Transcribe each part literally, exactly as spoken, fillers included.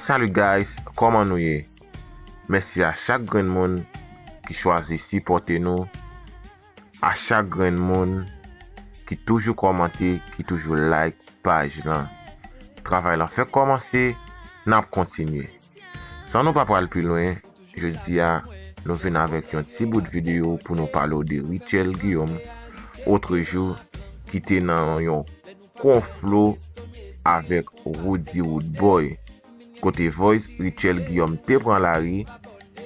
Salut guys, kòman nou ye? Mèsi a chak grenn moun ki chwazi sipòte nou, a chak grenn moun ki toujou kòmante, ki toujou like paj lan. Travay lan fèk kòmanse, n ap kontinye. San nou pa pral pi lwen, jodi a, nou vin avèk yon ti bout videyo pou nou pale w de Richel Guillaume, otrejou, ki te nan yon konflo avèk Roody Roodboy. Kote voice Richel Guillaume te pran lari,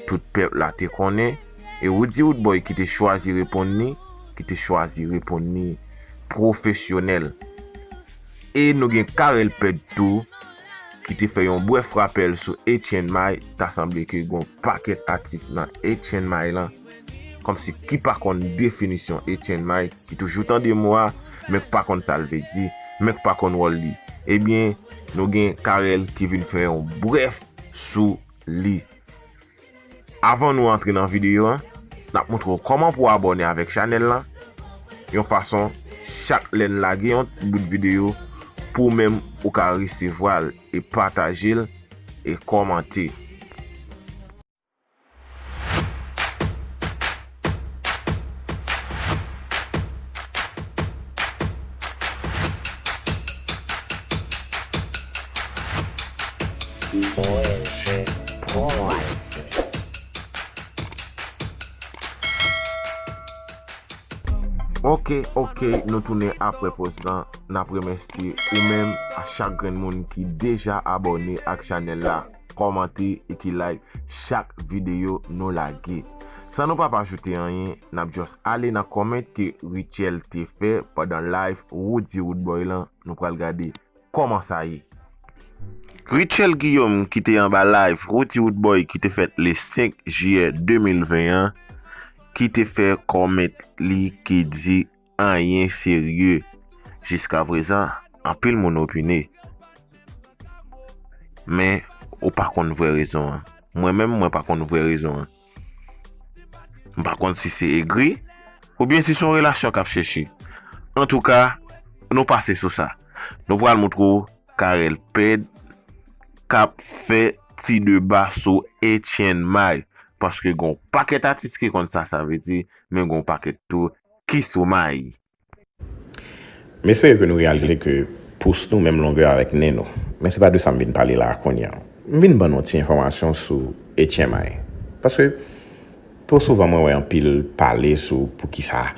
tout pèp la te konnen, e Roody Roodboy ki te chwazi reponn li, ki te chwazi reponn li pwofesyonèl. E nou gen Carel Ped tou, ki te fè yon brèf rapèl sou Etienne May, ta sanble ke gon pakèt atis nan Etienne May lan, kòmsi ki pa konn definisyon Etienne May, ki toujou tande mo a, men k pa konn sa l vle di, men k pa konn wòl li. Ebyen, nou gen Carel ki vin fè yon brèf sou li. Avan nou antre nan videyo a, n ap montre w kòman pou w abòne avèk chanèl lan, yon fason chak lè n lage yon bout videyo, pou w menm ou ka resevwa l e pataje l e kòmante. Oke, oke, nou tounen apre poz lan. N ap remèsye ou menm a chak grenn moun ki deja abòne ak chanèl la, kòmante e ki like chak videyo nou lage. San nou pa pa ajoute anyen, n ap just ale nan comment ke Richel te fè pandan live Roody Roodboy lan, nou pral gade kòman sa ye. Richel Guillaume ki te anba live Roody Roodboy ki te fèt le senk jiyè de mil ven an, ki te fè comment li ki di anyen serye. Jiskaprezan, anpil moun opine. Men, ou pa konn vrè rezon an. Mwen menm, mwen pa konn vrè rezon an. M pa konn si se egri, oubyen si se yon relasyon k ap chèche. Antouka, nou pase sou sa. Nou pral montre w Carel Ped k ap fè ti deba sou Etienne May. Paske gon pakèt atis ki konn sa, sa vle di, men gon pakèt tou ki sou may. M espere ke nou reyalize ke pous nou menm longè avèk nen nou. Men se pa de sa m vin pale la a kounye a. M vin ban nou ti enfòmasyon sou Etienne May. Paske, twò souvan mwen wè anpil pale sou poukisa,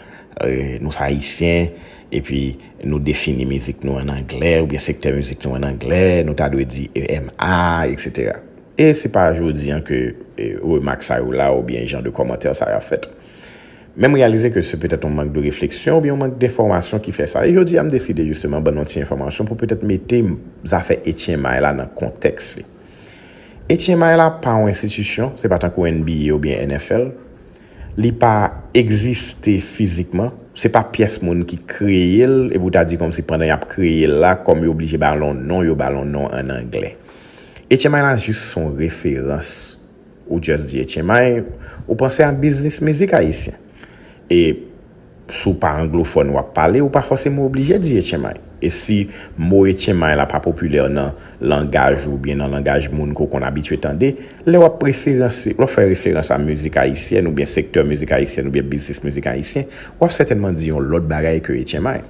eh, nou se Ayisyen, epi nou defini mizik nou ann anglè, oubyen sektè mizik nou ann anglè, nou ta dwe di E M A, etsetera. E se pa jodi a ke, eh, remak sa yo la, oubyen jan de kòmantè sa yo ap fèt. Men m reyalize ke se petèt yon mank de refleksyon oubyen yon mank de enfòmasyon ki fè sa. E jodi a, m deside jisteman ban nou yon ti enfòmasyon pou petèt mete zafè Etienne May la nan kontèks li. Etienne May la pa yon enstitisyon, se pa tankou N B A oubyen N F L. Li pa egziste fizikman. Se pa pyès moun ki kreye l, epi w ta di kòmsi pandan y ap kreye l la, kòm yo oblije ba l yon non, yo ba l yon non ann anglè. Etienne May la jis se yon referans. Ou just di Etienne May, ou panse a biznis mizik ayisyen. E si w pa anglofòn w ap pale, ou pa fòseman oblije di Etienne May. E si mo Etienne May la pa popilè nan langaj ou oubyen nan langaj moun ke w konn abitye tande, lè w ap referanse, lè w ap fè referans a mizik ayisyèn oubyen sektè mizik ayisyèn oubyen biznis mizik ayisyen, w ap sètènman di yon lòt bagay ke Etienne May.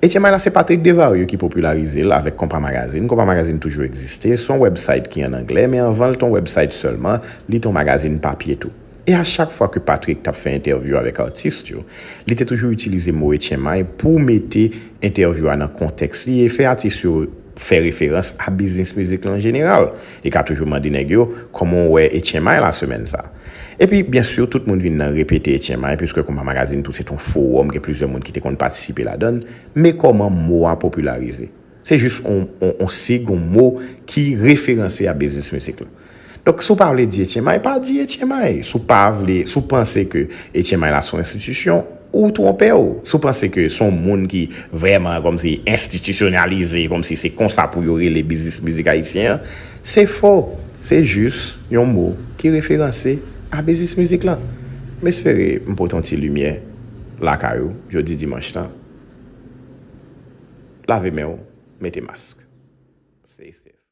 Etienne May la se Patrick Desvarieux ki popilarize l avèk Konpa Magazine. Konpa Magazine toujou egziste. Se yon website ki an anglè, men anvan l te yon website sèlman, li te yon magazin papye tou. E a chak fwa ke Patrick t ap fè entèvyou avèk atis yo, li te toujou itilize mo Etienne May pou mete entèvyou a nan kontèks li e fè atis yo fè referans a biznis mizik la an jeneral. Li ka toujou mande nèg yo, "Kòman w wè Etienne May la semèn sa a?" Epi, byen si, tout moun vin nan repete Etienne May, piske Konpa Magazine tou se te yon fowòm, gen plizyè moun ki te konn patisipe ladan l. Men kòman mo a popilarize? Se jis on, on, on sig, on mo ki referanse a biznis mizik la. Donk, si w pa vle di Etienne May, pa di Etienne May. Si w pa vle, si w panse ke Etienne May la se yon enstitisyon, ou twonpe w. Si w panse ke se yon moun ki vrèman kòmsi enstitisyonalize, kòmsi se konsa pou yo rele biznis mizik ayisyen an, se fo. Se jis yon mo ki referanse a biznis mizik la. M espere m pote yon ti limyè lakay ou jodi dimanch lan. Lave men w, mete mask. Stay safe.